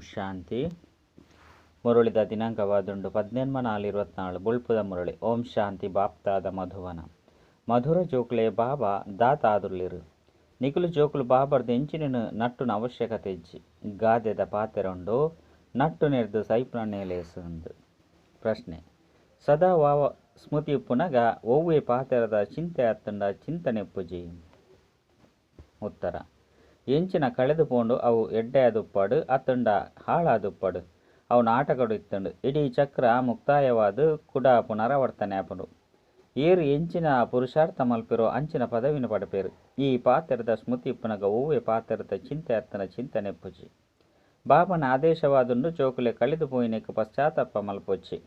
ಓಂ ಶಾಂತಿ. ಮುರಳಿದ ದಿನಾಂಕವಾದುಂಡು 18/4/24 ಬೊಳ್ಪುದ ಮುರಳಿ. ಓಂ ಶಾಂತಿ. ಬಾಪ್ತಾದ ಮಧುವನ ಮಧುರ ಜೋಕುಲೆ ಬಾಬಾ ದಾತಾದುಳ್ಳಿರು. ನಿಕುಲು ಜೋಕುಲು ಬಾಬರ್ದು ಎಂಚಿನ ನಟ್ಟುನ ಅವಶ್ಯಕತೆ ಇಜ್ಜಿ. ಗಾದೆದ ಪಾತೆರೊಂಡು ನಟ್ಟು ನೆರ್ದು ಸೈಪುನ ಪ್ರಶ್ನೆ. ಸದಾ ವಾವ ಸ್ಮೃತಿ ಉಪ್ಪುನಗ ಒವ್ವೆ ಪಾತೆರದ ಚಿಂತೆ ಅತ್ತಂಡ ಚಿಂತನೆ ಉಪ್ಪುಜಿ. ಉತ್ತರ. ಎಂಚಿನ ಕಳೆದು ಪೋಂಡು ಅವು ಎಡ್ಡೆ ಆದುಪ್ಪಾಡು ಅತ್ತಂಡ ಹಾಳಾದುಪ್ಪಾಡು ಅವು ನಾಟಕಡು ಇತ್ತಂಡು. ಇಡೀ ಚಕ್ರ ಮುಕ್ತಾಯವಾದ ಕುಡ ಪುನರಾವರ್ತನೆ ಆಪುಂಡು. ಏರು ಎಂಚಿನ ಪುರುಷಾರ್ಥ ಮಲ್ಪೆರೋ ಅಂಚಿನ ಪದವಿನ ಪಡಪೇರು. ಈ ಪಾತ್ರದ ಸ್ಮೃತಿ ಉಪ್ಪುನಗ ಒವ್ವೆ ಪಾತ್ರದ ಚಿಂತೆ ಅತ್ತನ ಚಿಂತನೆ ಉಪ್ಪುಜಿ. ಬಾಬನ ಆದೇಶವಾದುಂಡು ಜೋಕುಲೆ ಕಳೆದು ಪೋಯಿನೆಕ್ ಪಶ್ಚಾತ್ತಾಪ ಮಲ್ಪೊಚ್ಚಿ.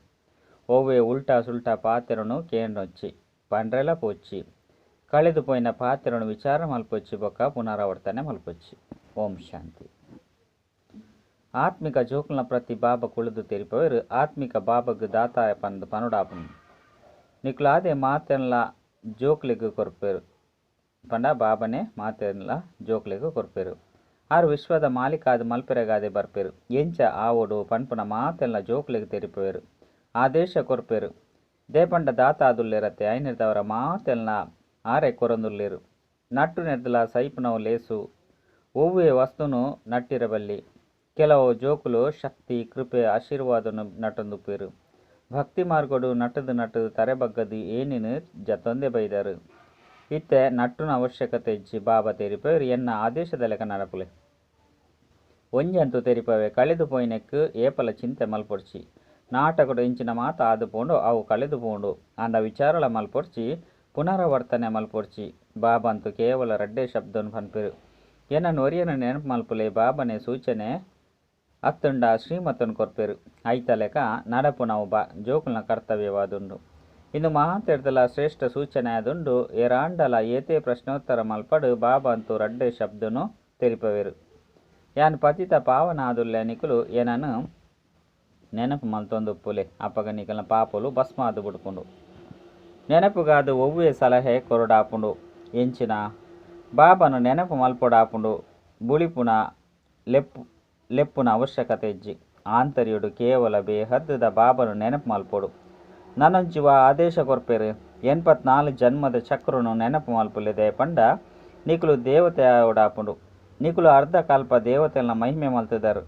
ಒವ್ವೆ ಉಲ್ಟಾ ಸುಲ್ಟಾ ಪಾತೆರನು ಕೇಂಡೊಚ್ಚಿ ಪಂಡ್ರೆಲ ಪೋಚ್ಚಿ. ಕಳೆದು ಪೋಯಿನ ಪಾತೆರನು ವಿಚಾರ ಮಲ್ಪೊಚ್ಚಿ ಬೊಕ್ಕ ಪುನರಾವರ್ತನೆ ಮಲ್ಪೊಚ್ಚಿ. ಓಂ ಶಾಂತಿ. ಆತ್ಮಿಕ ಜೋಕುಲ್ನ ಪ್ರತಿ ಬಾಬಾ ಕುಳಿದು ತೆರಿಪವರು. ಆತ್ಮಿಕ ಬಾಬಗ್ ದಾತಾಯ ಪಂದ್ ಪನುಡಾಪುನು. ನಿಕುಲಾದೆ ಮಾತೆನ್ಲ ಜೋಕ್ಲೆಗ್ ಕೊರ್ಪೆರು ಪಂಡ ಬಾಬನೆ ಮಾತೆನ್ಲ ಜೋಕ್ಲೆಗ್ ಕೊರ್ಪೆರು. ಆರು ವಿಶ್ವದ ಮಾಲೀಕಾದ ಮಲ್ಪೆರೆಗಾದೆ ಬರ್ಪೆರು. ಎಂಚ ಆವೋಡು ಪನ್ಪುನ ಮಾತೆನ್ಲ ಜೋಕ್ಲೆಗ್ ತೆರಿಪವೆರು. ಆದೇಶ ಕೊರ್ಪೆರು. ದೇಪಂಡ ದಾತಾದುಲ್ಲೇರತ್ತೆ ಐನಿರ್ದವರ ಮಾತೆನ್ಲ ಆರೆ ಕೊರೊಂದುಲ್ಲೇರು. ನಟ್ಟು ನೆರ್ದಲ ಸೈಪುನವು ಲೇಸು. ಒವ್ವೆ ವಸ್ತುನು ನಟ್ಟಿರಬಲ್ಲಿ. ಕೆಲವು ಜೋಕುಲು ಶಕ್ತಿ ಕೃಪೆ ಆಶೀರ್ವಾದನು ನಟೊಂದುಪ್ಪೆರು. ಭಕ್ತಿ ಮಾರ್ಗಡು ನಟದು ನಟದು ತರೆ ಬಗ್ಗದು ಏನೇನು ಜತೊಂದೆ ಬೈದರು. ಇತ್ತೆ ನಟ್ಟುನ ಅವಶ್ಯಕತೆ ಇಜ್ಜಿ. ಬಾಬಾ ತೆರಿಪವೆರು ಎನ್ನ ಆದೇಶದ ಲೆಕ್ಕ ನಡಪುಲೆ. ಒಂಜಂತೂ ತೆರಿಪವೆ ಕಳೆದು ಪೋಯಿನೆಕ್ ಏಪಲ ಚಿಂತೆ ಮಲ್ಪೊಡ್ಚಿ. ನಾಟಕಡು ಎಂಚಿನ ಮಾತ ಆದು ಪೋಂಡು ಅವು ಕಳೆದು ಪೋಂಡು ಆಂಡ ವಿಚಾರಲ ಮಲ್ಪೊಡ್ಚಿ, ಪುನರಾವರ್ತನೆ ಮಲ್ಪೊಡ್ಚಿ. ಬಾಬಾ ಅಂತೂ ಕೇವಲ ರಡ್ಡೆ ಶಬ್ದನು ಪನ್ಪೆರು. ಎನ್ನನ್ನು ಒರಿಯನ ನೆನಪು ಮಲ್ಪುಲೆ. ಬಾಬನೆ ಸೂಚನೆ ಅತ್ತಂಡ ಶ್ರೀಮತನು ಕೊರ್ಪೆರು. ಐತಲೆಕ ನಡಪುನವು ಬಾ ಜೋಕುಲ್ನ ಕರ್ತವ್ಯವಾದುಂಡು. ಇಂದು ಮಾತೆರ್ದಲ ಶ್ರೇಷ್ಠ ಸೂಚನೆ ಆದುಂಡು. ಏರಾಂಡಲ ಏತೇ ಪ್ರಶ್ನೋತ್ತರ ಮಲ್ಪಡು ಬಾಬಾ ಅಂತೂ ರಡ್ಡೆ ಶಬ್ದನು ತೆರಿಪವೆರು. ಯಾನ್ ಪತಿತ ಪಾವನ ಆದುಲ್ಲೆ ನಿಕುಲು ಏನನು ನೆನಪು ಮಲ್ತೊಂದುಪ್ಪುಲೆ. ಅಪಗ ನಿಕಲ್ನ ಪಾಪಲು ಭಸ್ಮ ಆದು ಬುಡ್ಪುಂಡು. ನೆನಪುಗಾದು ಒವ್ವೆ ಸಲಹೆ ಕೊರಡಾಪುಂಡು. ಎಂಚಿನ ಬಾಬನು ನೆನಪು ಮಲ್ಪೊಡಾಪುಂಡು. ಬುಳಿಪುನ ಲೆಪ್ಪುನ ಅವಶ್ಯಕತೆ ಇಜ್ಜಿ. ಆಂತರ್ಯಡು ಕೇವಲ ಬೇಹದ್ದುದ ಬಾಬನು ನೆನಪು ಮಲ್ಪೊಡು. ನನೊಂಜಿ ವಾ ಆದೇಶ ಕೊರ್ಪೆರು. 84 ಜನ್ಮದ ಚಕ್ರನು ನೆನಪು ಮಲ್ಪುಲೆದೆ ಪಂಡ ನಿಕುಲು ದೇವತೆ ಆವಡಾಪುಂಡು. ನಿಕುಲು ಅರ್ಧ ಕಲ್ಪ ದೇವತೆಲ್ನ ಮಹಿಮೆ ಮಲ್ತದರು.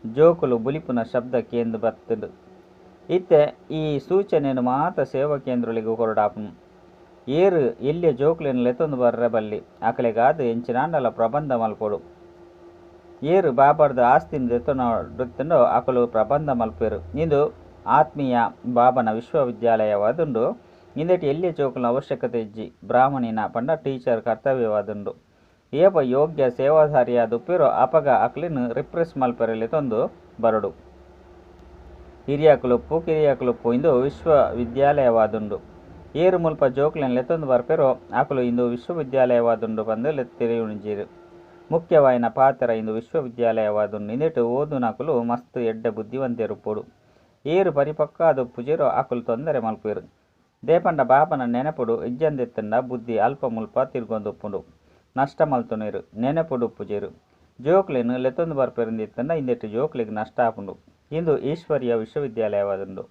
ಜೋಕುಲು ಬುಲಿಪುನ ಶಬ್ದ ಕೇಂದ್ರ ಬತ್ತುಂಡು. ಇತ್ತೆ ಈ ಸೂಚನೆಯನ್ನು ಮಾತ ಸೇವಾ ಕೇಂದ್ರಗಳಿಗೆ ಕೊರಡಾಪುನು. ಏರು ಎಲ್ಲಿಯ ಜೋಕುಲೆನ್ ಲೆತ್ತೊಂದು ಬರ್ರೆ ಬಲ್ಲಿ. ಅಕಲೆಗಾದ್ ಎಂಚಿನಾಂಡಲ ಪ್ರಬಂಧ ಮಲ್ಪೊಡು. ಏರು ಬಾಬಾರ್ದ ಆಸ್ತಿನ ದೆತ್ತೊಂಡೋ ಅಕಲು ಪ್ರಬಂಧ ಮಲ್ಪೆರು. ಇಂದು ಆತ್ಮೀಯ ಬಾಬನ ವಿಶ್ವವಿದ್ಯಾಲಯವಾದುಂಡು. ಇಂದೆಟ್ ಎಲ್ಲಿಯ ಜೋಕುಲ್ನ ಅವಶ್ಯಕತೆ ಇಜ್ಜಿ. ಬ್ರಾಹ್ಮಣಿನ ಪಂಡ ಟೀಚರ್ ಕರ್ತವ್ಯವಾದುಂಡು. ಏಪ ಯೋಗ್ಯ ಸೇವಾಧಾರಿಯಾದುಪ್ಪೆರೋ ಅಪಗ ಅಕ್ಲೆನ್ ರಿಪ್ರೆಸ್ ಮಲ್ಪೆರೆ ಲೆತ್ತೊಂದು ಬರಡು. ಹಿರಿಯಾಕುಲುಪ್ಪು ಕಿರಿಯಾಕುಲುಪ್ಪು ಇಂದು ವಿಶ್ವವಿದ್ಯಾಲಯವಾದುಂಡು. ಏರು ಮುಲ್ಪ ಜೋಕುಲೆನ್ ಲೆತ್ತೊಂದು ಬರ್ಪೆರೋ ಅಕುಲು ಇಂದು ವಿಶ್ವವಿದ್ಯಾಲಯವಾದುಂಡು ಪಂದ್ ತೆರಿಯುಂಜಿರು. ಮುಖ್ಯವಾಯಿನ ಪಾತ್ರ ಇಂದು ವಿಶ್ವವಿದ್ಯಾಲಯವಾದುಂಡು. ಇಂದೆಟ್ ಓದುನಕುಲು ಮಸ್ತ್ ಎಡ್ಡೆ ಬುದ್ಧಿವಂತೆರುಪ್ಪೊಡು. ಏರು ಪರಿಪಕ್ವಾದ ಉಪ್ಪುಜೆರೋ ಅಕುಲು ತೊಂದರೆ ಮಲ್ಪೆರು. ದೇಪಂಡ ಬಾಬನ ನೆನಪುಡು ಇಜ್ಜಂದೆತ್ತಂಡ ಬುದ್ಧಿ ಅಲ್ಪ ಮುಲ್ಪ ತಿರ್ಗೊಂದುಪ್ಪುಂಡು. ನಷ್ಟ ಮಲ್ತೊನೆರು ನೆನಪುಡು ಉಪ್ಪುಜೆರು. ಜೋಕುಲೆನ್ ಲೆತ್ತೊಂದು ಬರ್ಪೆರಿಂದಿತ್ತಂಡ ಇಂದೆಟ್ ಜೋಕುಲೆಗ್ ನಷ್ಟ ಆಪುಂಡು. ಇಂದು ಈಶ್ವರ್ಯ ವಿಶ್ವವಿದ್ಯಾಲಯವಾದುಂಡು.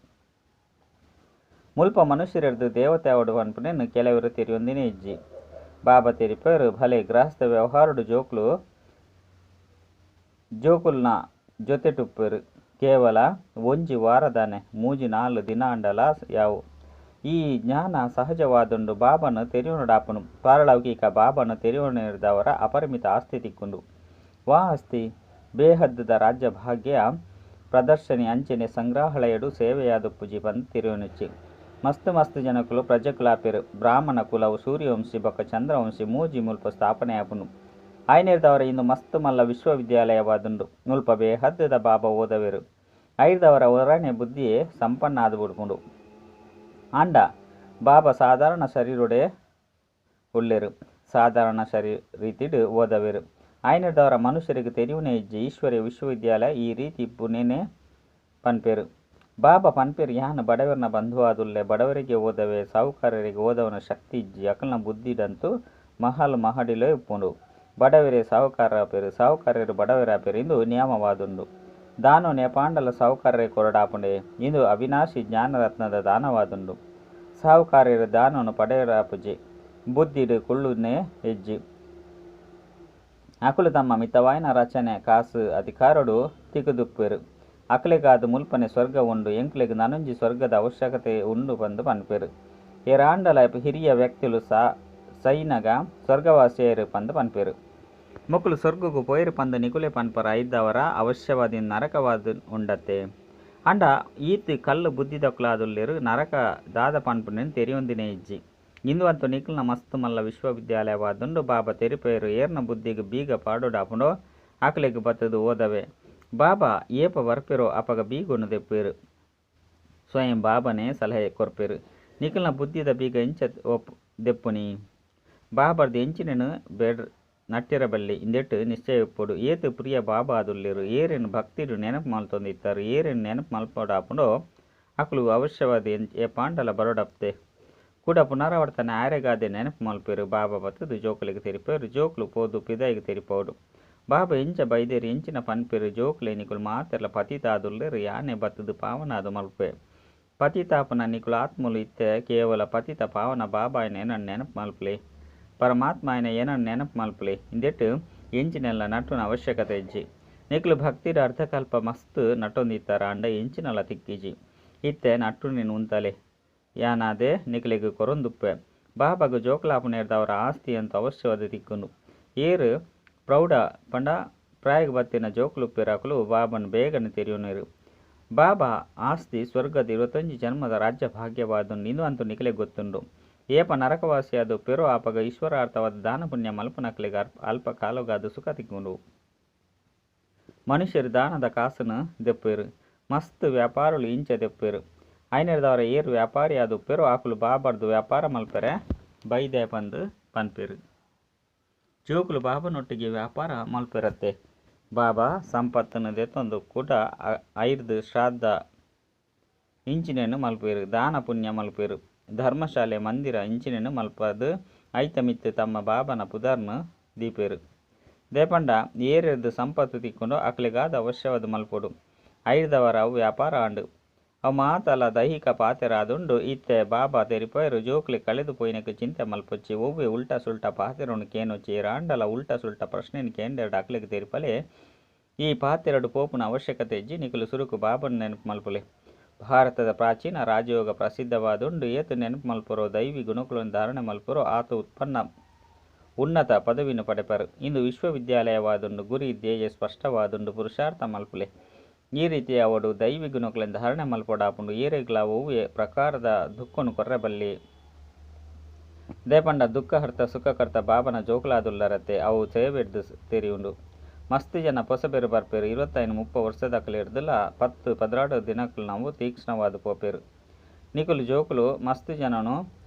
ಮುಲ್ಪ ಮನುಷ್ಯರೆರ್ದು ದೇವತೆ ಆವಡು ಪನ್ಪುನೆನ್ ಕೆಲವರು ತೆರಿಯೊಂದಿನೇ ಇಜ್ಜಿ. ಬಾಬಾ ತೆರಿಪೆರು ಭಲೆ ಗೃಹಸ್ಥ ವ್ಯವಹಾರಡು ಜೋಕುಲು ಜೋಕುಲ್ನ ಜೊತೆಟುಪ್ಪೆರು. ಕೇವಲ ಒಂಜಿ ವಾರದಾನೆ 3-4 ದಿನ ಅಂಡಲ ಯಾವು. ಈ ಜ್ಞಾನ ಸಹಜವಾದುಂಡು. ಬಾಬನು ತೆರಿಯೊನಡಾಪುನು. ಪಾರಲೌಕಿಕ ಬಾಬನು ತೆರಿಯೊನಿರ್ದವರ ಅಪರಿಮಿತ ಆಸ್ತಿ ತಿಕ್ಕುಂಡು. ವಾ ಆಸ್ತಿ ಬೇಹದ್ದುದ ರಾಜ್ಯ ಭಾಗ್ಯ ಪ್ರದರ್ಶನಿ ಅಂಚನೆ ಸಂಗ್ರಹಾಲಯಡು ಸೇವೆಯಾದುಪ್ಪುಜಿ ಪಂದ್ ತೆರಿಯೊನುಚ್ಚಿ. ಮಸ್ತ್ ಮಸ್ತ್ ಜನಕುಲು ಪ್ರಜೆಕುಲಾಪೆರು. ಬ್ರಾಹ್ಮಣ ಕುಲವು ಸೂರ್ಯವಂಶಿ ಬೊಕ್ಕ ಚಂದ್ರವಂಶಿ ಮೂಜಿ ಮುಲ್ಪ ಸ್ಥಾಪನೆ ಆಪುಂಡು. ಐನಿರ್ದವರ ಇಂದು ಮಸ್ತ್ ಮಲ್ಲ ವಿಶ್ವವಿದ್ಯಾಲಯವಾದುಂಡು. ಮುಲ್ಪ ಬೇಹದ್ದುದ ಬಾಬಾ ಓದವೆರು. ಐರ್ದವರ ಒರನೆ ಬುದ್ಧಿಯೇ ಸಂಪನ್ನ ಆದು ಬುಡ್ಪುಂಡು. ಆಂಡ ಬಾಬಾ ಸಾಧಾರಣ ಶರೀರೊಡೆ ಉಲ್ಲೆರು. ಸಾಧಾರಣ ರೀತಿಡ್ ಓದವೆರು. ಐನಿರ್ದವರ ಮನುಷ್ಯರಿಗೆ ತೆರಿಯುನೇ ಇಜ್ಜಿ. ಈಶ್ವರ್ಯ ವಿಶ್ವವಿದ್ಯಾಲಯ ಈ ರೀತಿ ಇಪ್ಪುನೇನೆ ಪನ್ಪೆರು. ಬಾಬಾ ಪನ್ಪೆರು ಯಾನ್ ಬಡವರನ ಬಂಧುವಾದುಲ್ಲೆ. ಬಡವರಿಗೆ ಓದವೆ. ಸಾಹುಕಾರರಿಗೆ ಓದವನ ಶಕ್ತಿ ಇಜ್ಜಿ. ಅಕಲ್ನ ಬುದ್ಧಿಡಂತೂ ಮಹಲ್ ಮಹಡಿಲೇ ಉಪ್ಪುಂಡು. ಬಡವರೇ ಸಾಹುಕಾರರಾಪೆರು, ಸಾಹುಕಾರರು ಬಡವರಾಪೆರು ಇಂದು ನಿಯಮವಾದುಂಡು. ದಾನೊ ನೇಪಾಂಡಲ ಸಾಹುಕಾರರೇ ಕೊರಡಾಪುಂಡೆ. ಇಂದು ಅವಿನಾಶಿ ಜ್ಞಾನರತ್ನದ ದಾನವಾದುಂಡು. ಸಾಹುಕಾರೆರ್ ದಾನೊನು ಪಡೆಯರಾಪುಜಿ. ಬುದ್ಧಿಡ್ ಕುಳ್ಳುನೇ ಇಜ್ಜಿ. ಅಕುಲು ತಮ್ಮ ಮಿತವಾಯಿನ ರಚನೆ, ಕಾಸ್, ಅಧಿಕಾರೊಡು ತಿಕ್ಕುದುಪ್ಪೆರ್. ಅಕ್ಲೆಗಾದ್ ಮುಲ್ಪನೆ ಸ್ವರ್ಗ ಉಂಡು ಎಂಕ್ಲೆಗ್ ನನೊಂಜಿ ಸ್ವರ್ಗದ ಅವಶ್ಯಕತೆ ಉಂಡು ಪಂದ್ ಪನ್ಪೆರ್. ಏರಾಂಡಲ ಹಿರಿಯ ವ್ಯಕ್ತಿಲು ಸೈನಗ ಸ್ವರ್ಗವಾಸಿಯಾಯೆರ್ ಪಂದ್ ಪನ್ಪೆರ್. ಮೊಕುಲು ಸ್ವರ್ಗಗ್ ಪೋಯೆರ್ ಪಂದ್ ನಿಕುಲೇ ಪನ್ಪರ್ ಐದಾವರ ಅವಶ್ಯವಾದ್ ಇಂದು ನರಕವಾದ್ ಉಂಡತ್ತೆ. ಆಂಡ ಈತ್ ಕಲ್ಲು ಬುದ್ಧಿದಕುಲಾದುಲ್ಲೆರ್ ನರಕ ದಾದ ಪನ್ಪುನೆನ್ ತೆರಿಯೊಂದಿನೇ ಇಜ್ಜಿ. ಇಂದು ಅಂತೂ ನಿಕಲ್ನ ಮಸ್ತ್ ಮಲ್ಲ ವಿಶ್ವವಿದ್ಯಾಲಯವಾದುಂಡು. ಬಾಬಾ ತೆರಿಪಾಯೆರ್ ಏರ್ನ ಬುದ್ಧಿಗ್ ಬೀಗ ಪಾಡೊಡಾಪುಂಡೋ ಅಕ್ಲೆಗ್ ಬತ್ತುದು ಓದವೆ. ಬಾಬಾ ಏಪ ಬರ್ಪೆರೋ ಅಪಗ ಬೀಗನ್ ದೆಪ್ಪುವೆರ್. ಸ್ವಯಂ ಬಾಬಾನೇ ಸಲಹೆ ಕೊರ್ಪೆರ್. ನಿಕಲ್ನ ಬುದ್ಧಿದ ಬೀಗ ಎಂಚ ದೆಪ್ಪುನಿ. ಬಾಬಾರ್ದ್ ಎಂಚಿನೆನ್ ನಟ್ಟಿರ ಬಲ್ಲಿ ಇಂದೆಟ್ ನಿಶ್ಚಯ ಇಪ್ಪೊಡು. ಏತ್ ಪ್ರಿಯ ಬಾಬಾ ಆದುಲ್ಲೆರ್. ಏರೆನ್ ಭಕ್ತಿಡ್ ನೆನಪು ಮಲ್ತೊಂದಿತ್ತಾರೆ. ಏರೆನ್ ನೆನಪು ಮಲ್ಪೊಡಾಪುಂಡೋ ಅಕುಲು ಅವಶ್ಯವಾದ್ ಏಪಾಂಡಲ ಬರೊಡಪ್ತೆ. ಕೂಡ ಪುನರಾವರ್ತನೆ ಆರೆಗಾದೆ ನೆನಪು ಮಲ್ಪೆರು. ಬಾಬಾ ಬತ್ತುದು ಜೋಕುಲೆಗ್ ತೆರಿಪೆರು. ಜೋಕುಲು ಪೋದು ಪಿದಾಯಿಗ್ ತೆರಿಪೋಡು. ಬಾಬಾ ಎಂಚ ಬೈದೆರ್ ಎಂಚಿನ ಪನ್ಪೆರು ಜೋಕುಲೆ ನಿಕುಲು ಮಾತೆರ್ಲ ಪತಿತ ಆದುಲ್ಲೆರ್ ಯಾನೆ ಬತ್ತುದು ಪಾವನಾದ್ ಮಲ್ಪೆ. ಪತಿತಾಪನ ನಿಕುಲು ಆತ್ಮಲು ಇತ್ತೆ ಕೇವಲ ಪತಿತ ಪಾವನ ಬಾಬಾಯಿನ ಏನನ್ ನೆನಪು ಮಲ್ಪುಲೆ. ಪರಮಾತ್ಮ ಆಯಿನ ಏನನ್ ನೆನಪು ಮಲ್ಪುಲೆ. ಇಂದೆಟ್ ಎಂಚಿನೆಲ್ಲ ನಟ್ಟುನ ಅವಶ್ಯಕತೆ ಇಜ್ಜಿ. ನಿಕುಲು ಭಕ್ತಿಡ್ ಅರ್ಧಕಲ್ಪ ಮಸ್ತ್ ನಟ್ಟೊಂದಿತ್ತಾರೆ ಆಂಡ ಎಂಚಿನಲ ತಿಕ್ಕಿಜಿ. ಇತ್ತೆ ನಟ್ಟುನೆನ್ ಉಂತಲೆ. ಯಾನಾದೆ ನಿಕಲೆಗ್ ಕೊರೊಂದುಪ್ಪೆ. ಬಾಬಾಗ್ ಜೋಕುಲಾಪುನೇರ್ದವರ ಆಸ್ತಿ ಅಂತೂ ಅವಶ್ಯವಾದ ತಿಕ್ಕುಂಡು. ಏರ್ ಪ್ರೌಢ ಪಂಡ ಪ್ರಾಯಗ್ ಬತ್ತಿನ ಜೋಕುಲುಪ್ಪೆರ್ ಅಕುಲು ಬಾಬನ್ ಬೇಗನೆ ತೆರಿಯೊನೆರ್. ಬಾಬಾ ಆಸ್ತಿ ಸ್ವರ್ಗದ 21 ಜನ್ಮದ ರಾಜ್ಯ ಭಾಗ್ಯವಾದುಂಡು ಇಂದು ಅಂತೂ ನಿಕಲೆಗ್ ಗೊತ್ತುಂಡು. ಏಪ ನರಕವಾಸಿಯಾದುಪ್ಪೆರೋ ಆಪಗ ಈಶ್ವರಾರ್ಥವಾದ ದಾನ ಪುಣ್ಯ ಮಲ್ಪುನಕ್ಲೆಗ್ ಅಲ್ಪ ಕಾಲಗಾದ ಸುಖ ತಿಕ್ಕುಂಡು. ಮನುಷ್ಯರು ದಾನದ ಕಾಸುನು ದೆಪ್ಪುವೆರ್. ಮಸ್ತ್ ವ್ಯಾಪಾರಲು ಇಂಚ ದೆಪ್ಪುವೆರ್. ಐನೆರ್ದವರ ಏರ್ ವ್ಯಾಪಾರಿ ಆದುಪ್ಪೆರೋ ಅಕುಲು ಬಾಬಾರ್ದು ವ್ಯಾಪಾರ ಮಲ್ಪೆರೆ ಬೈದೆ ಪಂದ್ ಪನ್ಪೆರ್. ಜೋಕುಲು ಬಾಬನೊಟ್ಟಿಗೆ ವ್ಯಾಪಾರ ಮಲ್ಪೆರತ್ತೆ. ಬಾಬಾ ಸಂಪತ್ತನ್ನು ದೆತ್ತೊಂದು ಕೂಡ ಐರ್ದ್ ಶ್ರಾದ್ದ ಇಂಚಿನೆನ್ ಮಲ್ಪುವೆರ್. ದಾನ ಪುಣ್ಯ ಮಲ್ಪುವೆರ್. ಧರ್ಮಶಾಲೆ ಮಂದಿರ ಇಂಚಿನೆನ್ ಮಲ್ಪದ್ ಐತ ಮಿತ್ತ್ ತಮ್ಮ ಬಾಬನ ಪುದರ್ನ್ ದೀಪೆರ್. ದೇಪಂಡ ಏರೆರ್ದ್ ಸಂಪತ್ತು ತಿಕ್ಕುಂಡೋ ಅಕ್ಲೆಗಾದ್ ಅವಶ್ಯವಾದ್ ಮಲ್ಪೊಡು. ಐರ್ದವರ ಅವು ವ್ಯಾಪಾರ ಆಂಡ್. ಅವು ಮಾತಲ ದೈಹಿಕ ಪಾತೆರ ಆದುಂಡು. ಇತ್ತೆ ಬಾಬಾ ತೆರಿಪಾಯೆರ್ ಜೋಕ್ಲೆ ಕಳೆದು ಪೋಯಿನಕ್ಕೆ ಚಿಂತೆ ಮಲ್ಪೊಚ್ಚಿ. ಒವ್ವೆ ಉಲ್ಟಾ ಸುಲ್ಟಾ ಪಾತೆರೊನು ಕೇನೊಚ್ಚಿ. ಏರಾಂಡಲ ಉಲ್ಟಾ ಸುಲ್ಟಾ ಪ್ರಶ್ನೆನ್ ಕೇಂಡೆರ್ಡ ಅಕ್ಲೆಗ್ ತೆರಿಪಲೆ. ಈ ಪಾತೆರಡ್ ಪೋಪುನ ಅವಶ್ಯಕತೆ ಇಜ್ಜಿ. ನಿಕುಲು ಸುರುಕು ಬಾಬನ್ ನೆನಪು ಮಲ್ಪುಲೆ. ಭಾರತದ ಪ್ರಾಚೀನ ರಾಜಯೋಗ ಪ್ರಸಿದ್ಧವಾದುಂಡು. ಏತ್ ನೆನಪು ಮಲ್ಪುರೋ ದೈವಿ ಗುಣಕುలను ಧಾರಣೆ ಮಲ್ಪುರೋ ಆತ ಉತ್ಪನ್ನ ಉನ್ನತ ಪದವಿನ ಪಡೆಪರು. ಇಂದು ವಿಶ್ವವಿದ್ಯಾಲಯವಾದುಂಡು. ಗುರಿ ಧ್ಯೇಯ ಸ್ಪಷ್ಟವಾದುಂಡು. ಪುರುಷಾರ್ಥ ಮಲ್ಪುಲೆ. ಈ ರೀತಿ ಅವಡು ದೈವಿ ಗುಣಕುలను ಧಾರಣೆ ಮಲ್ಪೊಡಾಪುಂಡು. ಏರೆಗ್ಲಾ ಒವ್ವೆ ಪ್ರಕಾರದ ದುಃಖನು ಕೊರ್ರಬಲ್ಲಿ. ದೇಪಂಡ ದುಃಖಹರ್ತ ಸುಖಕರ್ತ ಬಾಬನ ಜೋಕುಲಾದುಲ್ಲರತ್ತೆ ಅವು ಸೇವೆಡ್ದು ತೆರಿಯುಂಡು. ಮಸ್ತ್ ಜನ ಪೊಸಬೆರು ಬರ್ಪೆರು. 25-30 ವರ್ಷದಕಲೆರ್ದುಲ 10-12 ದಿನಕ್ಕೂ ನಾವು ತೀಕ್ಷ್ಣವಾದ ಪೋಪೆರು. ನಿಕುಲು ಜೋಕುಲು ಮಸ್ತ್ ಜನನು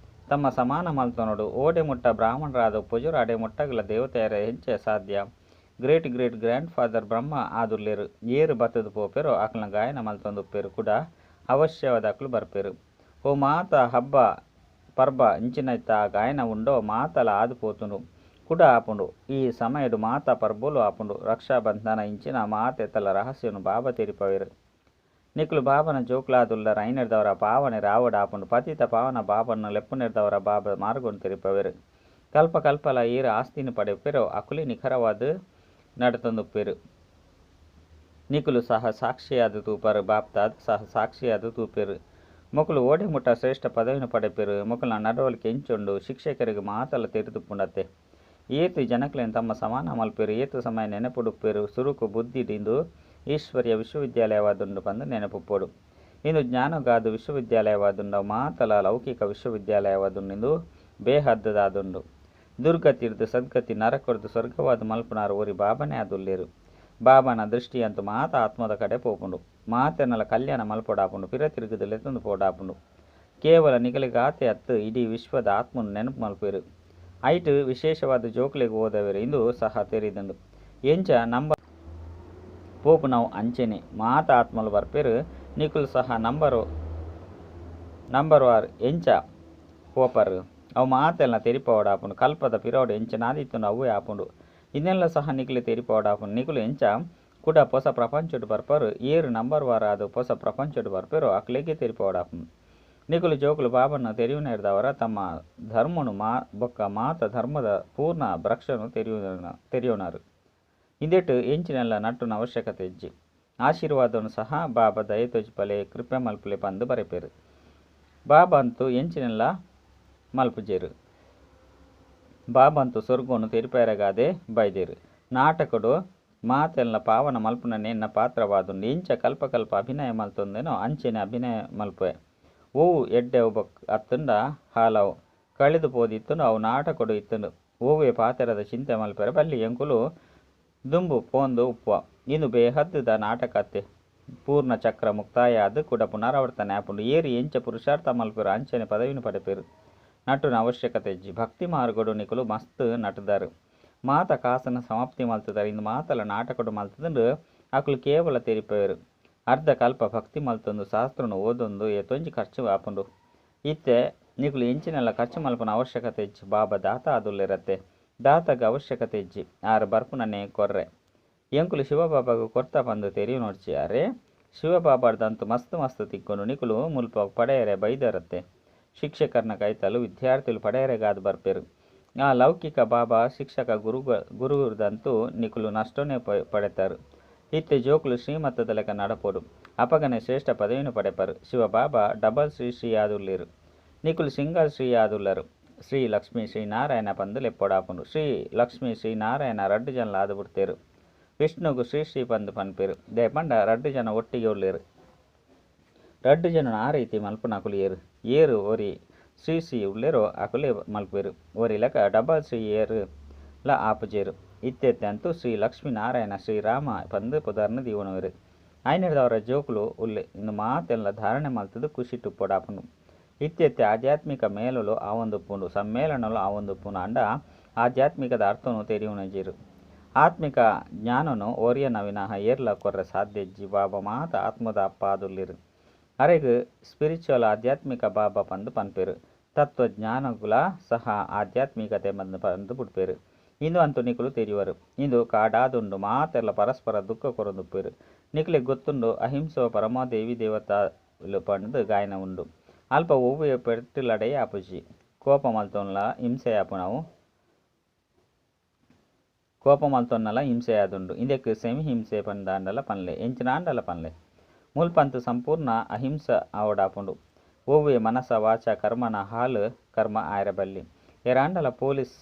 ತಮ್ಮ ಸಮಾನ ಮಲ್ತೊನೊಡು. ಓಡೆ ಮುಟ್ಟ ಬ್ರಾಹ್ಮಣರಾದ ಉಪ್ಪುಜೆರ್ ಅಡೆ ಮುಟ್ಟಗಲ ದೇವತೆಯರ ಹೆಂಚ ಸಾಧ್ಯ. Great great grand father Brahma ಆದುಲ್ಲೆರ್. ಏರ್ ಬತ್ತುದು ಪೋಪೆರೋ ಅಕಲ್ನ ಗಾಯನ ಮಲ್ತೊಂದುಪ್ಪೆರ್ ಕೂಡ ಅವಶ್ಯವಾದ ಅಕುಲು ಬರ್ಪೆರು. ಓ ಮಾತ ಹಬ್ಬ ಪರ್ಬ ಇಂಚಿನೈತ ಗಾಯನ ಉಂಡೋ ಮಾತಲ ಆದ್ ಪೋತುಂಡು ಕೂಡ ಆಪುಂಡು. ಈ ಸಮಯಡ್ ಮಾತ ಪರ್ಬಲು ಆಪುಂಡು. ರಕ್ಷಾಬಂಧನ ಇಂಚಿನ ಮಾತೆತಲ ರಹಸ್ಯನು ಬಾಬಾ ತೆರಿಪಾವೆರ್. ನಿಕುಲು ಬಾಬನ ಜೋಕುಲಾದುಲ್ಲರ್ ಐನೆರ್ದವರ ಪಾವನೆ ರಾವಡ್ ಆಪುಂಡು. ಪತಿತ ಪಾವನ ಬಾಬನ್ನು ಲೆಪ್ಪುನೆರ್ದವರ ಬಾಬಾ ಮಾರ್ಗನ್ ತೆರಿಪಾವೆರ್. ಕಲ್ಪ ಕಲ್ಪಲ ಏರ್ ಆಸ್ತಿನ ಪಡೆಪೆರೋ ಅಕುಲೇ ನಿಖರವಾದ ನಡತೊಂದುಪ್ಪೆರ್. ನಿಕುಲು ಸಹ ಸಾಕ್ಷಿಯಾದ ತೂಪರ್. ಬಾಪ್ದಾದ ಸಹ ಸಾಕ್ಷಿಯಾದ ತೂಪೆರ್. ಮೊಕುಲು ಓಡೆ ಮುಟ್ಟ ಶ್ರೇಷ್ಠ ಪದವಿನ ಪಡೆಪೆರ್. ಮೊಕಲ್ನ ನಡವಳಿಕೆ ಎಂಚುಂಡು ಶಿಕ್ಷಕರಿಗೆ ಮಾತಲ ತೆರಿದುಪ್ಪುಂಡತ್ತೆ. ಏತ್ ಜನಕ್ಲೆನ್ ತಮ್ಮ ಸಮಾನ ಮಲ್ಪೆರ್. ಏತ್ ಸಮಯ ನೆನಪುಡುಪ್ಪೆರ್. ಸುರುಕು ಬುದ್ಧಿಡ್ ಇಂದು ಈಶ್ವರ್ಯ ವಿಶ್ವವಿದ್ಯಾಲಯವಾದುಂಡು ಪಂದ್ ನೆನಪುಪ್ಪೊಡು. ಇಂದು ಜ್ಞಾನಗಾದ ವಿಶ್ವವಿದ್ಯಾಲಯವಾದುಂಡು. ಅವು ಮಾತಲ ಲೌಕಿಕ ವಿಶ್ವವಿದ್ಯಾಲಯವಾದುಂಡು. ಇಂದು ಬೇಹದ್ದದಾದುಂಡು. ದುರ್ಗತಿರ್ದು ಸದ್ಗತಿ ನರಕರ್ದು ಸ್ವರ್ಗವಾದ ಮಲ್ಪುನಾರು ಒರಿ ಬಾಬನೇ ಆದುಲ್ಲೆರ್. ಬಾಬನ ದೃಷ್ಟಿ ಅಂತೂ ಮಾತ ಆತ್ಮದ ಕಡೆ ಪೋಪುಂಡು. ಮಾತೆರ್ನಲ ಕಲ್ಯಾಣ ಮಲ್ಪೊಡಾಪುಂಡು. ಪಿರ ತಿರುಗುದು ಲೆತ್ತೊಂದು ಪೋಡಾಪುಂಡು. ಕೇವಲ ನಿಕಲೆಗಾತೆ ಅತ್ತು ಇಡೀ ವಿಶ್ವದ ಆತ್ಮನು ನೆನಪು ಮಲ್ಪುವೆರ್. ಐಟ್ ವಿಶೇಷವಾದ ಜೋಕುಲೆಗ್ ಓದವೆರ್ ಇಂದು ಸಹ ತೆರಿದುಂಡು. ಎಂಚ ನಂಬರ್ ಪೋಪುನವು ಅಂಚೆನೆ ಮಾತ ಆತ್ಮಲು ಬರ್ಪೆರ್. ನಿಕುಲು ಸಹ ನಂಬರ್ ನಂಬರ್ ವಾರ್ ಎಂಚ ಪೋಪರ್ ಅವು ಮಾತೆಲ್ಲ ತೆರಿಪಾವೊಡಾಪುಂಡು. ಕಲ್ಪದ ಪಿರವಡು ಎಂಚನಾದಿತ್ತುಂಡು ಅವೇ ಆಪುಂಡು. ಇದನ್ನೆಲ್ಲ ಸಹ ನಿಕುಲು ತೆರಿಪಾವೊಡಾಪುಂಡು. ನಿಕುಲು ಎಂಚ ಕುಡ ಪೊಸ ಪ್ರಪಂಚಡ್ ಬರ್ಪರು. ಏರು ನಂಬರ್ ವಾರಾದ ಪೊಸ ಪ್ರಪಂಚಡ್ ಬರ್ಪೆರೋ ಅಕ್ಲೆಗೆ ತೆರಿಪೋಡಾಪುಂಡು. ನಿಕುಲು ಜೋಕುಲು ಬಾಬನ ತೆರಿಯುನೇರ್ದವರ ತಮ್ಮ ಧರ್ಮನು ಬೊಕ್ಕ ಮಾತ ಧರ್ಮದ ಪೂರ್ಣ ಭ್ರಕ್ಷನು ತೆರಿಯೋಣರು. ಇಂದೆಟ್ ಎಂಚಿನೆಲ್ಲ ನಟ್ಟುನ ಅವಶ್ಯಕತೆ ಇಜ್ಜಿ. ಆಶೀರ್ವಾದನು ಸಹ ಬಾಬಾ ದಯತೋಜಿಪಲೆ ಕೃಪೆ ಮಲ್ಪಲೆ ಪಂದು ಬರೆಪೇರು. ಬಾಬಾ ಅಂತೂ ಎಂಚಿನೆಲ್ಲ ಮಲ್ಪುಜೇರು. ಬಾಬಾ ಅಂತೂ ಸ್ವರ್ಗನು ತೆರಿಪೇರಗಾದೆ ಬೈದೇರು. ನಾಟಕಡು ಮಾತೆಲ್ಲ ಪಾವನ ಮಲ್ಪುನನೆ ಎನ್ನ ಪಾತ್ರವಾದುಂಡು. ಎಂಚ ಕಲ್ಪ ಕಲ್ಪ ಅಭಿನಯ ಮಲ್ತೊಂದೇನೋ ಅಂಚೆನೆ ಅಭಿನಯ ಮಲ್ಪೆ. ಓವು ಎಡ್ಡೆವು ಬೊಕ್ ಅತ್ತುಂಡ ಹಾಲವು ಕಳೆದು ಪೋದಿತ್ತುಂಡು ಅವು ನಾಟಕಡು ಇತ್ತುಂಡು. ಓವೇ ಪಾತ್ರದ ಚಿಂತೆ ಮಲ್ಪೆರ ಬಲ್ಲಿ ಎಂಕುಲು ದುಂಬು ಪೋಂದು ಉಪ್ಪುವ. ಇಂದು ಬೇಹದ್ದುದ ನಾಟಕತ್ತೆ. ಪೂರ್ಣ ಚಕ್ರ ಮುಕ್ತಾಯ ಆದ್ ಕೂಡ ಪುನರಾವರ್ತನೆ ಆಪುಂಡು. ಏರು ಎಂಚ ಪುರುಷಾರ್ಥ ಮಲ್ಪೆರು ಅಂಚನೆ ಪದವಿನ ಪಡೆಪೆರು. ನಟುನ ಅವಶ್ಯಕತೆ ಇಜ್ಜಿ. ಭಕ್ತಿ ಮಾರ್ಗಡು ನಿಕುಲು ಮಸ್ತ್ ನಟುದಾರು. ಮಾತ ಕಾಸನ ಸಮಾಪ್ತಿ ಮಲ್ತದಾರೆ. ಇಂದು ಮಾತಲ ನಾಟಕಡು ಮಲ್ತದಂಡು ಅಕುಲು ಕೇವಲ ತೆರಿಪೇರು. ಅರ್ಧ ಕಲ್ಪ ಭಕ್ತಿ ಮಲ್ತೊಂದು ಶಾಸ್ತ್ರನು ಓದೊಂದು ಏತೊಂಜಿ ಖರ್ಚು ಆಪುಂಡು. ಇತ್ತೆ ನಿಕುಲು ಎಂಚಿನೆಲ್ಲ ಖರ್ಚು ಮಲ್ಪುನ ಅವಶ್ಯಕತೆ ಇಜ್ಜಿ. ಬಾಬಾ ದಾತ ಆದುಲ್ಲೆರತ್ತೆ. ದಾತಗ ಅವಶ್ಯಕತೆ ಇಜ್ಜಿ. ಆರು ಬರ್ಪುನನೆ ಕೊರ್ರೆ. ಎಂಕುಲು ಶಿವಬಾಬಾಗ ಕೊರ್ತ ಪಂದು ತೆರಿಯು ನೋಡ್ಚಿ. ಅರೆ ಶಿವಬಾಬಾರ್ದಂತೂ ಮಸ್ತ್ ಮಸ್ತ್ ತಿಕ್ಕೊಂಡು ನಿಕುಲು ಮುಲ್ಪ ಪಡೆಯರೆ ಬೈದರತ್ತೆ. ಶಿಕ್ಷಕರನ ಕೈತಲು ವಿದ್ಯಾರ್ಥಿಗಳು ಪಡೆಯರೆಗಾದ್ ಬರ್ಪೇರು. ಆ ಲೌಕಿಕ ಬಾಬಾ ಶಿಕ್ಷಕ ಗುರುದಂತೂ ನಿಕುಲು ನಷ್ಟನೇ ಪಡೆತಾರು. ಇತ್ತೆ ಜೋಕುಲು ಶ್ರೀಮತದ ಲೆಕ್ಕ ನಡಪೋಡು. ಅಪಗನೆ ಶ್ರೇಷ್ಠ ಪದವಿನ ಪಡೆಪರು. ಶಿವಬಾಬಾ ಡಬಲ್ ಶ್ರೀ ಶ್ರೀ ಆದುಲ್ಲೇರು. ನಿಕುಲು ಸಿಂಗಲ್ ಶ್ರೀ ಆದುಲ್ಲರು. ಶ್ರೀ ಲಕ್ಷ್ಮೀ ಶ್ರೀ ನಾರಾಯಣ ಪಂದು ಲೆಪ್ಪೊಡಾಪುಂಡು. ಶ್ರೀ ಲಕ್ಷ್ಮೀ ಶ್ರೀ ನಾರಾಯಣ ರಡ್ಡು ಜನ ಆದು ಬಿಡ್ತೇರು. ವಿಷ್ಣುಗು ಶ್ರೀ ಶ್ರೀ ಪಂದು ಪನ್ಪೇರು. ದಯಪಂಡ ರಡ್ಡು ಜನ ಒಟ್ಟಿಗೆ ಉಲ್ಲೇರು. ರಡ್ಡು ಜನ ಆ ರೀತಿ ಮಲ್ಪುನ ಅಕುಲು ಏರು ಏರು ಒರಿ ಶ್ರೀ ಶ್ರೀ ಉಲ್ಲೇರೋ ಅಕುಲೇ ಮಲ್ಪೇರು. ಒರಿ ಲೆಕ್ಕ ಡಬಲ್ ಶ್ರೀ ಏರು ಲ ಆಪುಜೇರು. ಇತ್ತೆತ್ತೆ ಅಂತೂ ಶ್ರೀ ಲಕ್ಷ್ಮೀ ನಾರಾಯಣ ಶ್ರೀರಾಮ ಪಂದು ಪುದರ್ನ ದೀವಣವೇರು. ಆಯ್ನೆರ್ದವರ ಜೋಕುಲು ಉಲ್ಲೆ ಇಂದು ಮಾತೆಲ್ಲ ಧಾರಣೆ ಮಲ್ತದು ಖುಷಿ ಟುಪ್ಪೊಡಾಪುಂಡು. ಇತ್ತೆತ್ತೆ ಆಧ್ಯಾತ್ಮಿಕ ಮೇಳಲು ಆವೊಂದುಪ್ಪುಂಡು, ಸಮ್ಮೇಳನಲು ಆವೊಂದುಪ್ಪುಂಡು. ಅಂಡ ಆಧ್ಯಾತ್ಮಿಕದ ಅರ್ಥನು ತೆರಿಯುಣಜೀರು. ಆತ್ಮಿಕ ಜ್ಞಾನನು ಓರಿಯನ ವಿನಃ ಏರ್ಲ ಕೊರ್ರೆ ಸಾಧ್ಯ ಇಜ್ಜಿ. ಬಾಬಾ ಮಾತ ಆತ್ಮದ ಅಪ್ಪ ಆದುಲ್ಲೇರು. ಅರೆಗ್ ಸ್ಪಿರಿಚುವಲ್ ಆಧ್ಯಾತ್ಮಿಕ ಬಾಬಾ ಪಂದು ಪನ್ಪೇರು. ತತ್ವಜ್ಞಾನಗುಲ ಸಹ ಆಧ್ಯಾತ್ಮಿಕತೆ ಪಂದು ಬಿಡ್ಪೇರು. ಇಂದು ಅಂತೂ ನಿಕುಲು ತೆರಿಯುವರು. ಇಂದು ಕಾಡಾದುಂಡು. ಮಾತೆಲ್ಲ ಪರಸ್ಪರ ದುಃಖ ಕೊರೊಂದುಪ್ಪೇರು. ನಿಕುಲೆ ಗೊತ್ತುಂಡು ಅಹಿಂಸೋ ಪರಮೋ ದೇವಿ ದೇವತಾ ಪಂದು ಗಾಯನ ಉಂಡು. ಅಲ್ಪ ಒವ್ವೆ ಪೆಟ್ಟು ಲಡೈ ಆಪುಜಿ. ಕೋಪ ಮಲ್ತೊನ್ಲ ಹಿಂಸೆ ಆಪುನವು. ಕೋಪ ಮಲ್ತೊನ್ನಲ ಹಿಂಸೆ ಆದುಂಡು. ಇಂದಕ್ಕೆ ಸೆಮಿ ಹಿಂಸೆ ಪಂದಾಂಡಲ ಪನ್ಲೆ, ಎಂಚಿನಾಂಡಲ ಪನ್ಲೆ. ಮುಲ್ಪಂತು ಸಂಪೂರ್ಣ ಅಹಿಂಸ ಆವಡಾಪುಂಡು. ಒವ್ವೆ ಮನಸ ವಾಚ ಕರ್ಮನ ಹಾಲು ಕರ್ಮ ಆಯರ ಬಲ್ಲಿ. ಏರಾಂಡಲ ಪೊಲೀಸ್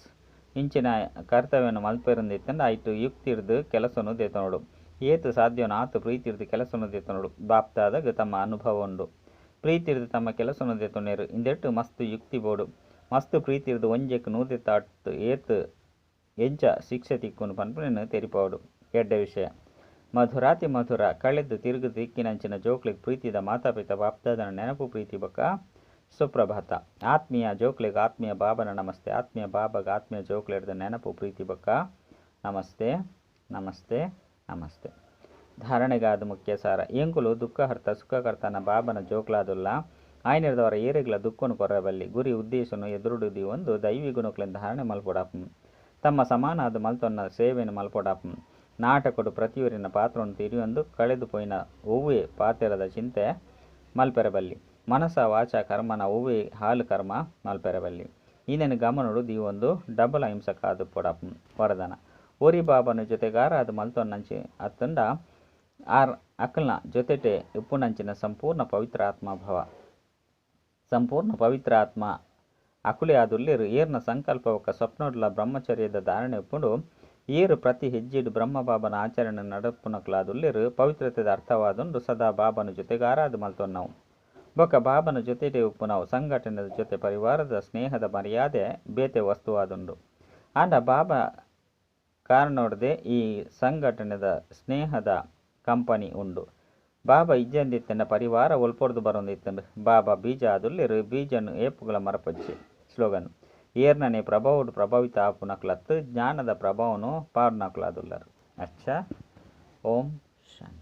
ಇಂಚಿನ ಕರ್ತವ್ಯನು ಮಲ್ಪೆರುಂದಿತ್ತಂಡ ಐಟು ಯುಕ್ತಿರ್ದು ಕೆಲಸನು ದೇತನೋಡು. ಏತು ಸಾಧ್ಯನೋ ಆತು ಪ್ರೀತಿರ್ದು ಕೆಲಸನು ದೇತನೋಡು. ಬಾಪ್ತಾದಾಗ ತಮ್ಮ ಅನುಭವ ಉಂಡು. ಪ್ರೀತಿರ್ದು ತಮ್ಮ ಕೆಲಸನು ದೇತೊನೇರು. ಇಂದೆಟ್ಟು ಮಸ್ತ್ ಯುಕ್ತಿ ಬೋಡು. ಮಸ್ತ್ ಪ್ರೀತಿರ್ದು ಒಂಜೆಕ್ ನೂದೆತ್ತಾಟ್ ಏತು ಎಂಚ ಶಿಕ್ಷೆ ತಿಕ್ಕುನು ಪನ್ಪುನೆನ್ ತೆರಿಪಾವೊಡು. ಎಡ್ಡೆ ವಿಷಯ. ಮಧುರಾತಿ ಮಧುರ ಕಳೆದು ತಿರುಗು ತಿಕ್ಕಿನಂಚಿನ ಜೋಕ್ಲೆಗ್ ಪ್ರೀತಿದ ಮಾತಾಪಿತ ಬಾಪ್ದಾದನ ನೆನಪು ಪ್ರೀತಿ ಬೊಕ್ಕ ಸುಪ್ರಭಾತ. ಆತ್ಮೀಯ ಜೋಕ್ಲೆಗ್ ಆತ್ಮೀಯ ಬಾಬನ ನಮಸ್ತೆ. ಆತ್ಮೀಯ ಬಾಬಾಗ ಆತ್ಮೀಯ ಜೋಕ್ಲೆಡ್ದ ನೆನಪು ಪ್ರೀತಿ ಬೊಕ್ಕ ನಮಸ್ತೆ ನಮಸ್ತೆ ನಮಸ್ತೆ. ಧಾರಣೆಗಾದ ಮುಖ್ಯ ಸಾರ. ಎಂಕುಲು ದುಃಖಹರ್ತ ಸುಖಕರ್ತನ ಬಾಬನ ಜೋಕ್ಲಾದುಲ್ಲ. ಆಯ್ನೆರ್ದವರ ಏರೆಗ್ಲ ದುಃಖನು ಕೊರಬಲ್ಲಿ. ಗುರಿ ಉದ್ದೇಶನು ಎದುರುಡುದಿ ಒಂದು ದೈವಿ ಗುಣಕ್ಲೆನ್ ಧಾರಣೆ ಮಲ್ಪೊಡಾಪುಂ. ತಮ್ಮ ಸಮಾನಾದ ಮಲ್ತೊನ್ನ ಸೇವೆಯನ್ನು ಮಲ್ಪೊಡಾಪುಂ. ನಾಟಕಡು ಪ್ರತಿಯೊರಿನ ಪಾತ್ರವನ್ನು ತೆರಿಯೊಂದು ಕಳೆದು ಪೋಯಿನ ಒವ್ವೆ ಪಾತೆರದ ಚಿಂತೆ ಮಲ್ಪೆರಬಲ್ಲಿ. ಮನಸ ವಾಚ ಕರ್ಮನ ಒವ್ವೆ ಹಾಲು ಕರ್ಮ ಮಲ್ಪೆರಬಲ್ಲಿ. ಇಂದೆನ ಗಮನಡು ದೀವೊಂದು ಡಬಲ್ ಅಹಿಂಸಕ ಪೊಡಾಪುಂ. ವರದಾನ. ಒರಿ ಬಾಬನ ಜೊತೆಗಾರಾದ ಮಲ್ತೊನ್ನಂಚಿ ಅತ್ತಂಡ ಆರ್ ಅಕಲ್ನ ಜೊತೆಟೆ ಉಪ್ಪುನಂಚಿನ ಸಂಪೂರ್ಣ ಪವಿತ್ರ ಆತ್ಮ ಭವ. ಸಂಪೂರ್ಣ ಪವಿತ್ರ ಆತ್ಮ ಅಕುಲೇ ಆದುಲ್ಲೇರು. ಏರ್ನ ಸಂಕಲ್ಪ ಬೊಕ್ಕ ಸ್ವಪ್ನಡ್ಲ ಬ್ರಹ್ಮಚರ್ಯದ ಧಾರಣೆ ಉಪ್ಪುಂಡು. ಏರು ಪ್ರತಿ ಹೆಜ್ಜೆಡು ಬ್ರಹ್ಮ ಬಾಬನ ಆಚರಣೆ ನಡಪುನಕ್ಲಾದುಲ್ಲೇರು. ಪವಿತ್ರತೆದ ಅರ್ಥವಾದುಂಡು ಸದಾ ಬಾಬನ ಜೊತೆಗಾರಾದ ಮಲ್ತೊನ್ನವು. ಬೊಕ್ಕ ಬಾಬನ ಜೊತೆಟೆ ಉಪ್ಪುನವು ಸಂಘಟನೆದ ಜೊತೆ ಪರಿವಾರದ ಸ್ನೇಹದ ಮರ್ಯಾದೆ ಬೇತೆ ವಸ್ತುವಾದುಂಡು. ಆಂಡ ಬಾಬಾ ಕಾರಣೋಡ್ದೆ ಈ ಸಂಘಟನೆದ ಸ್ನೇಹದ ಕಂಪನಿ ಉಂಡು. ಬಾಬಾ ಇಜ್ಜಂದಿತ್ತಂಡ ಪರಿವಾರ ಒಲ್ಪೊರ್ದು ಬರೊಂದಿತ್ತಂಡು. ಬಾಬಾ ಬೀಜ ಆದುಲ್ಲೇರು. ಬೀಜನು ಏಪುಗಳ ಮರಪಚ್ಚಿ. ಸ್ಲೋಗನ್. ಏರ್ನನೆ ಪ್ರಭಾವಡು ಪ್ರಭಾವಿತ ಆಪುನಕ್ಲತ್ತು ಜ್ಞಾನದ ಪ್ರಭಾವನು ಪಾಡುನಕ್ಲಾದುಲ್ಲರು. ಅಚ್ಚಾ. ಓಂ ಶಾಂತಿ.